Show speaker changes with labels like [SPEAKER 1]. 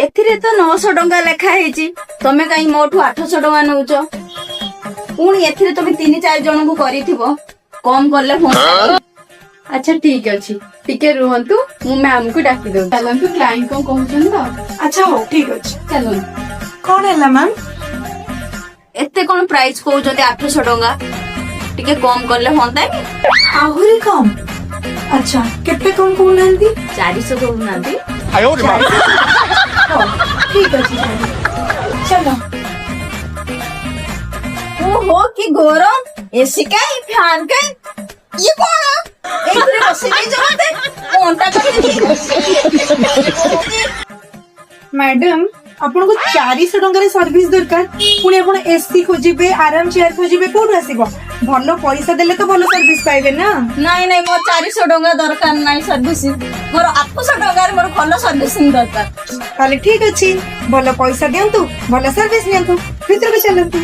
[SPEAKER 1] ଏଥିରେ ତ 900 ଟଙ୍କା ଲେଖା ହେଇଛି। ତମେ କାହିଁ ମୋଠୁ 800 ଟଙ୍କା ନଉଛ? ପୁଣି ଏଥିରେ ତମେ ତିନି ଚାରି ଜଣଙ୍କୁ କରିଥିବ। କମ କଲେ ହୁଅନ୍ତା।
[SPEAKER 2] ଆଚ୍ଛା, ଠିକ ଅଛି, ଟିକେ ରୁହନ୍ତୁ, ମୁଁ ମ୍ୟାମକୁ ଡାକି ଦଉଛି। ଚାଲନ୍ତୁ, କ୍ଲାଇଣ୍ଟ କଣ କହୁଛନ୍ତି ତ।
[SPEAKER 3] ଆଚ୍ଛା, ହଉ, ଠିକ ଅଛି।
[SPEAKER 2] ଚାଲନ୍ତୁ।
[SPEAKER 3] କଣ ହେଲା ମ୍ୟାମ୍?
[SPEAKER 1] ଏତେ କଣ ପ୍ରାଇସ୍ କହୁଛନ୍ତି 800 ଟଙ୍କା? ଟିକେ କମ କଲେ ହୁଅନ୍ତା କି?
[SPEAKER 3] ଆହୁରି କମ? ଆଚ୍ଛା, କେତେ କମ କହୁନାହାନ୍ତି?
[SPEAKER 1] 400 କହୁନାହାନ୍ତି।
[SPEAKER 3] ହଉ, ଠିକ ଅଛି, ଚାଲ।
[SPEAKER 1] ଓହୋ, କି ଗରମ! ଏସି କାଇଁ? ଫ୍ୟାନ କାଇଁ? ଇଏ କଣ? ଏଇଥିରେ ବସେଇ ଦେଇଛ ମତେ? ମୋ ଅଣ୍ଟା କାଟୁଛି।
[SPEAKER 3] ମ୍ୟାଡାମ, ଆପଣଙ୍କୁ 400 ଟଙ୍କାରେ ସର୍ଭିସ ଦରକାର, ପୁଣି ଆପଣ ଏସି ଖୋଜିବେ, ଆରାମ ଚେୟାର ଖୋଜିବେ, କୋଉଠୁ ଆସିବ? ଭଲ ପଇସା ଦେଲେ ତ ଭଲ ସର୍ଭିସ ପାଇବେ ନା।
[SPEAKER 1] ନାଇଁ ନାଇଁ, ମୋର 400 ଟଙ୍କା ଦରକାର ନାହିଁ ସର୍ଭିସିଂ। ମୋର 800 ଟଙ୍କାରେ ମୋର ଭଲ ସର୍ଭିସିଂ ଦରକାର।
[SPEAKER 3] ତାହେଲେ ଠିକ ଅଛି, ଭଲ ପଇସା ଦିଅନ୍ତୁ, ଭଲ ସର୍ଭିସ ନିଅନ୍ତୁ। ଭିତରକୁ ଚାଲନ୍ତୁ।